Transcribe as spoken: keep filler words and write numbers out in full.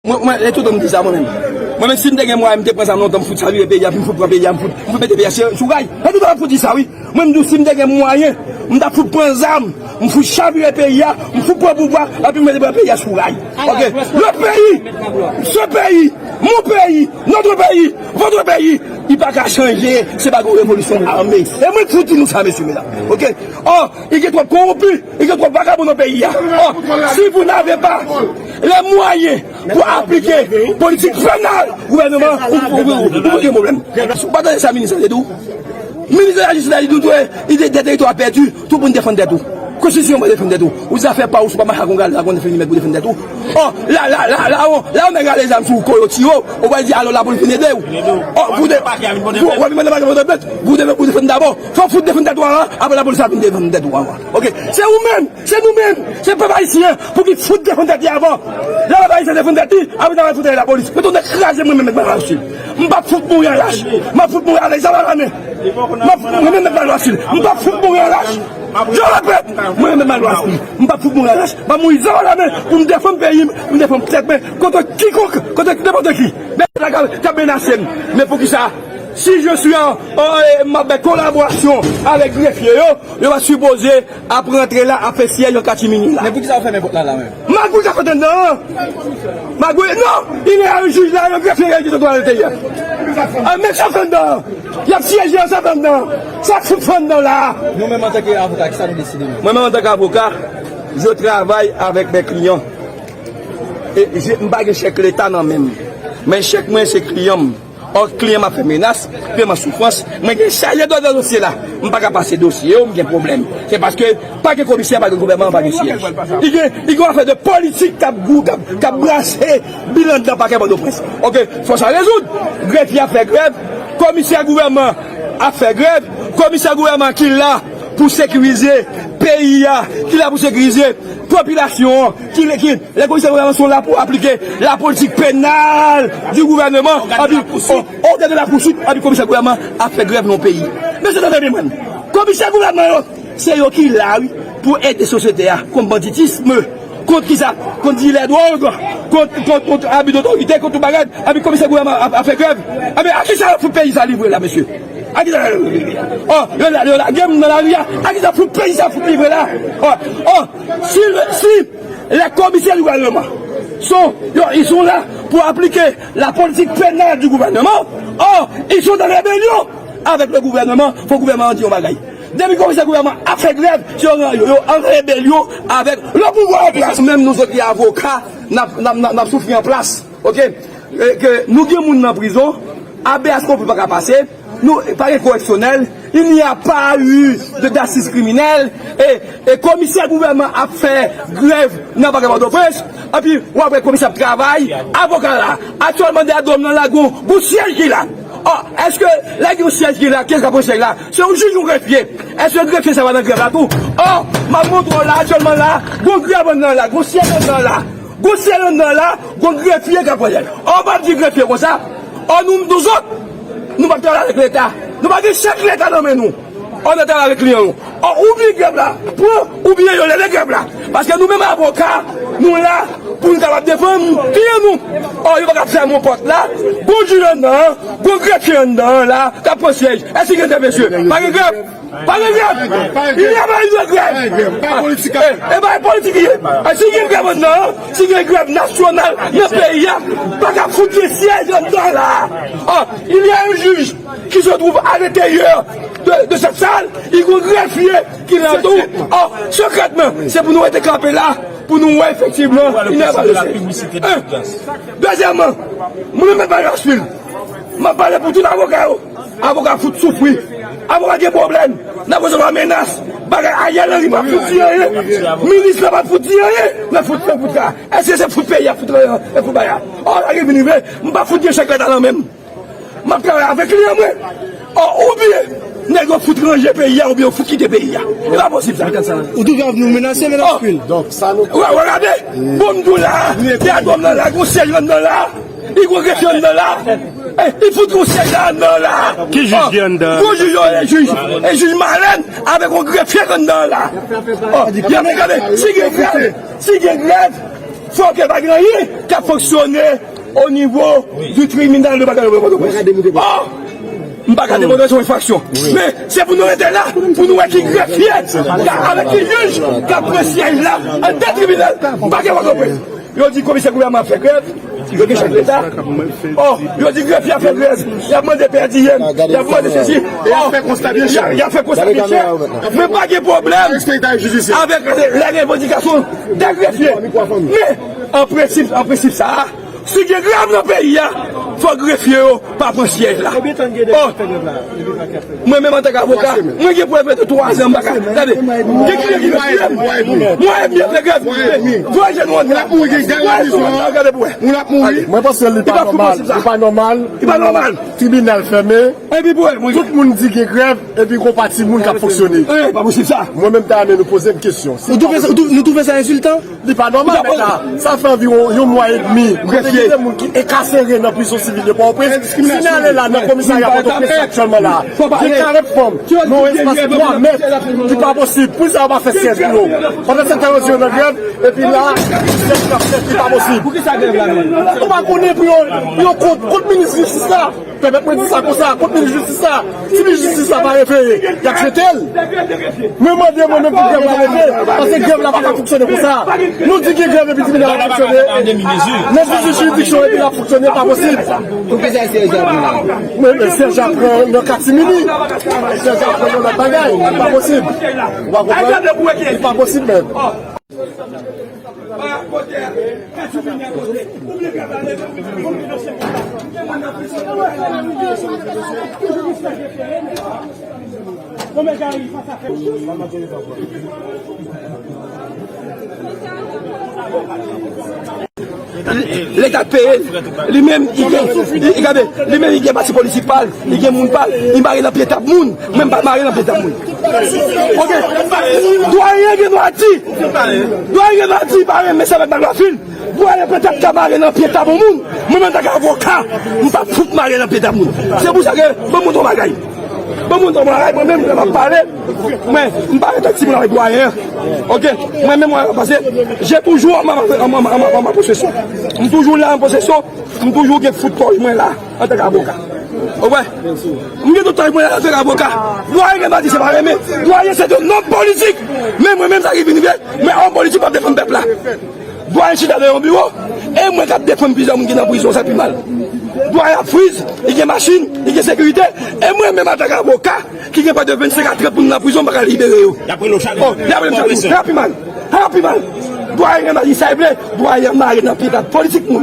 Mwen, mwen, e toutan m di sa mwen menm. Mwen menm, si m te gen mwayen, m te pran zam lontan, m fout chavire peyi a, epi m fout pran peyi a, m fout, m fout mete peyi a sou, sou ray. E toutan m ap fout di sa, wi. Mwen menm, si m te gen mwayen, m t ap fout pran zam, m fout chavire peyi a, m fout pran pouvwa, epi m mete pran peyi a sou ray. Ok? Le pays, ce pays, mon pays, notre pays, votre pays, li pa ka chanje, se pa yon revolisyon ame. E mwen k fout di nou sa, mesye, medam. Ok? Oh, il y a trop corrompus, il y a trop vagabonds dans le pays. Oh, si vous n'avez pas les moyens pour appliquer politique pénale, gouvernement, ou, ou, ou, ou, ou gen pwoblèm. Ou pa tande sa minis la te di w? Minis de la jistis la di nou, tou, ide de teritwa pèdi, tout moun defann tèt ou. Konstitisyon pa defann tèt ou. Ou zafè pa ou, sou pa macha kongal la konn fini mèt pou defann tèt ou. Oh, la, la, la, la, on, la, on nèg ale zam sou ou, kou yo tiye w, ou pral di, alò, lapolis vin ede w. Oh, pou de, pou, w ap mande pake pou de plent, pou de, pou defann dabò. Fò w fout defann tèt ou anvan, apre lapolis ap vin defann tèt ou anvan. Ok? Se ou menm, se nou menm, se pèp ayisyen pou ki fout defann tèt li avan. Lè pèp ayisyen defann tèt li, apre n a fout lapolis. Mwen tounen kraze mwen menm mèt Malwa Sil. M p ap fout mouri an lach. M ap fout mouri avèk zam nan men. M ap fout mouri mèt Malwa Sil. M p ap fout mouri an lach. Je répète, mwen menm mèt Malwa Sil. M p ap fout mouri an lach. M ap mouri zam nan men pou m defann peyi m, pou m defann tèt mwen kont kikonk, kont nenpòt ki. Men la k ap, k ap menase m. Men poukisa? Si je suis en, en, m ap bay kolaborasyon avèk grefye yo, yo pa sipoze ap rantre la, ap fè syèj an katimini la. Men poukisa w fèmen pòt la, la menm? Magouy k ap fèt anndan an. Magouy, non, il y a un juge là, yon grefye ki sot a l'intérieur. Ah, men sa fè anndan an. Y ap syeje ansanm anndan an. Sa fout fè anndan la. Nou menm antanke avoka, kisa nou deside menm? Mwen menm antanke avoka, je travay avèk mes clients. E je, m pa gen chèk leta nan men m. Men chèk mwen se kliyan m. Ò, kliyan m ap fè menas, kliyan m ap soufrans. Mwen gen chaje dòdò dosye la. M pa ka pase dosye yo, m gen pwoblèm. Se paske pa gen komisè, pa gen gouvènman, pa gen syèj. Li gen, li gen afè de politik k ap gou-, k ap, k ap brase bil anndan pakè Pòtoprens. Ok, fò sa rezoud. Grefye ap fè grèv, komisè gouvènman ap fè grèv, komisè gouvènman ki la pou sekirize peyi a, ki la pou sekirize popilasyon an, ki, ki, les commissaires gouvernement sont là pour appliquer la politique pénale du gouvernement, epi, au, au delà de la poursuite, epi komisè gouvènman ap fè grèv nan peyi. Mesye, tande byen mwen. Komisè gouvènman yo, se yo ki la, wi, pou ede sosyete a kont banditism, kont kisa, kont dilè dwòg, kont, kont, kont abi dotorite, kont tout bagay, epi komisè gouvènman ap, ap fè grèv. Epi a kisa yo fout peyi sa livre la, mesye? A kisa yo livre la? Oh, yo la, yo lage m nan lari a. A kisa fout peyi sa fout livre la? Oh, oh, si, si les commissaires du gouvernement sont, yo, ils sont là pour appliquer la politique pénale du gouvernement, or, ils sont en rébellion avec le gouvernement, fò gouvènman an di yon bagay. Depi komisè gouvènman ap fè grèv, se yo, yo, yo an rebelyon avèk le pouvoir an plas. Menm nou sot ki avoka, n ap, n ap, n ap, n ap soufri an plas. Ok? E ke nou gen moun nan prizon, habeas corpus pa ka pase, nou pa gen koreksyonèl, il n'y a pas eu de d'assises criminelles, e, e komisè gouvènman ap fè grèv nan pakè Pòtoprens, epi w ap wè komisè ap travay, avoka la, aktyèlman dèyè dwòm nan la, gon, gon syèj ki la. Ò, èske lè gen yon syèj ki la, kiyès k ap pran syèj la? Se yon jij, yon grefye. Èske grefye sa va nan grèv la tou? Ò, m ap montre w la, aktyèlman la, gon grèv anndan la, gon syèj anndan la. Gon syèj anndan la, gon grefye k ap pran syèj. Ò, m ap di grefye konsa, ò, nou, nou zòt, nou p ap travay avèk Leta. Nou pa gen chèk Leta nan men nou. Ò, n ap travay avèk kliyan nou. Ò, oubyen grèv la pran, oubyen yo leve grèv la. Paske nou menm avoka, nou la pou nou kapab defann kliyan nou. Ò, yo pa ka fèmen yon pòt la, gon jij anndan an, gon grefye anndan an la, k ap pran syèj. Èske gen grèv, mesye? Pa gen grèv. Pa gen grèv. Il n'y a pas eu de grève. E, e pa politik li ye. E si gen grèv anndan an, si gen grèv nasyonal nan peyi a, pa ka fout gen syèj anndan la. Ò, il y a un juge qui se trouve à l'intérieur de, de cette salle, li gon grefye ki la tou. Ò, sekrètman, se pou nou rete kanpe la, pou nou wè efektivman, il n'y a pas de syèj. Dezyèmman, mwen menm mèt Mario Aspil, m ap pale pou tout avoka yo. Avoka fout soufri. Avoka gen pwoblèm. N ap resevwa menas. Bagay Ariel Henry pa fout di anyen. Minis la pa fout di anyen. Nan fout, nan fout ka. Èske se fout peyi a fout, e fout bagay? Ò, sa gen vin rive. M pa fout gen chèk Leta nan men m. M ap travay avèk kliyan mwen. Ò, oubyen nèg yo fout ranje peyi a, oubyen yo fout kite peyi a. E pa posib sa. Ou toujou ap nou menase, men ap fil. Donk, sa nou... Wè, wè, gade. Bon, m di w la. Dèyè dwòm nan la, gon syèj anndan la. Li gon grefye anndan la. E, li fout gon syèj la anndan la. Ki jij ki anndan? Gon jij yo, e jij, e jij Malèn avèk yon grefye anndan la. Ò, y ap gade, si gen grèv, si gen grèv, Fòk pa gen anyen k ap fonksyone o nivo di tribinal de bagay Pòtoprens. Oh! M pa ka demontre se yon enfraksyon. Men, se pou nou rete la, pou nou wè ki grefye, avèk ki jij k ap pran syèj la, anndan tribinal, pakè Pòtoprens. Yo di komisè gouvènman ap fè grèv, yo gen chèf leta. Oh, yo di grefye ap fè grèv, y ap mande pè diyèm, y ap mande sesi. Oh, y ap fè konsta byen chè. Y ap fè konsta byen chè. Men pa gen pwoblèm avèk lè revandikasyon de grefye. Men, an prensip, an prensip sa a, si gen grèv nan peyi a, fòk grefye yo pa pran syèj la. Oh, mwen menm antanke avoka, mwen gen prèv de twa zan m pa ka. Gade, gen kliyan ki vle tiye m. Mwen menm fè grèv. Voye je nou anndan. Voye je nou anndan, gade pou wè. Mwen panse li pa nòmal. Li pa nòmal. Tribinal fèmen. Epi pou wè, mwen. Tout moun di gen grèv, epi gon pati moun k ap fonksyone. Eh, pa posib sa. Mwen menm ta renmen nou poze m kesyon. Si nou twouve sa, nou twouve sa ensiltan? Li pa nòmal, mèt la. Sa fè anviwon yon mwa edmi. Kote gen de moun ki enkasere nan prizon sivil de Pòtoprens. Si n ale la nan komisarya Pòtoprens aktyèlman la, gen karant fanm nan yon espas twa mèt ki pa posib. Poukisa yo pa fè syèj pou yo? Pandan se tan yo di yo nan grèv, epi la, syèj k ap fèt ki pa posib. Ou pa konnen pou yo, pou yo kont, kont minis jistis la. Pèmèt mwen di sa konsa, kont minis jistis la, si minis jistis la pa reveye, y ap jete l. Mwen mande mwen menm pou grèv la leve, paske grèv la pa ka fonksyone konsa. Nou di gen grèv epi tribinal ap fonksyone. Nan dizuit jiridiksyon epi l ap fonksyone, pa posib. Poukisa syèj la pran la? Mwen, men syèj la pran nan katimini. Syèj la pran nan lòt bagay, pa posib. Ou pa konprann? Li pa posib menm. Leta peye l. Li menm, li gen, li, li, gade, li menm, li gen pati politik pa l, li gen moun pa l, li mare nan pye tab moun. Mwen, m pa mare nan pye tab moun. Ok. Dwayen gen dwa di. Dwayen gen dwa di, pa renmen sa avèk Maglafil. Dwayen petèt ka mare nan pye tab yon moun. Mwen, menm, antanke avoka, m p ap fout mare nan pye tab moun. Se pou sa ke, bon, moun ton bagay. Bon, moun ton bagay, mwen menm, lè m ap pale, mwen, m pa ret ak timoun avèk dwayen an. Ok? Mwen menm, mwen, pase, j'ai toujours en ma, en ma, en ma, en ma possession. M toujou la an posesyon, m toujou gen fout tòj mwen la, antanke avoka. Ou wè? M gen tout tòj mwen la, antanke avoka. Dwayen gen dwa di se pa renmen. Dwayen se de nonm politik. Men mwen menm, sa ki vin rive, men òm politik p ap defann pèp la. Dwayen chita nan yon biwo, e mwen k ap defann plizyè moun ki nan prizon, sa pi mal. Dwayen ap friz, li gen machin, li gen sekirite, e mwen menm antanke avoka, ki gen prè de vennsenk a trant moun nan prizon, m pa ka libere yo. Y ap rele w chak jou. Oh, y ap rele m chak jou. Sa pi mal. Sa pi mal. Dwayen gen dwa di sa l vle, dwayen mare nan pye tab politik moun.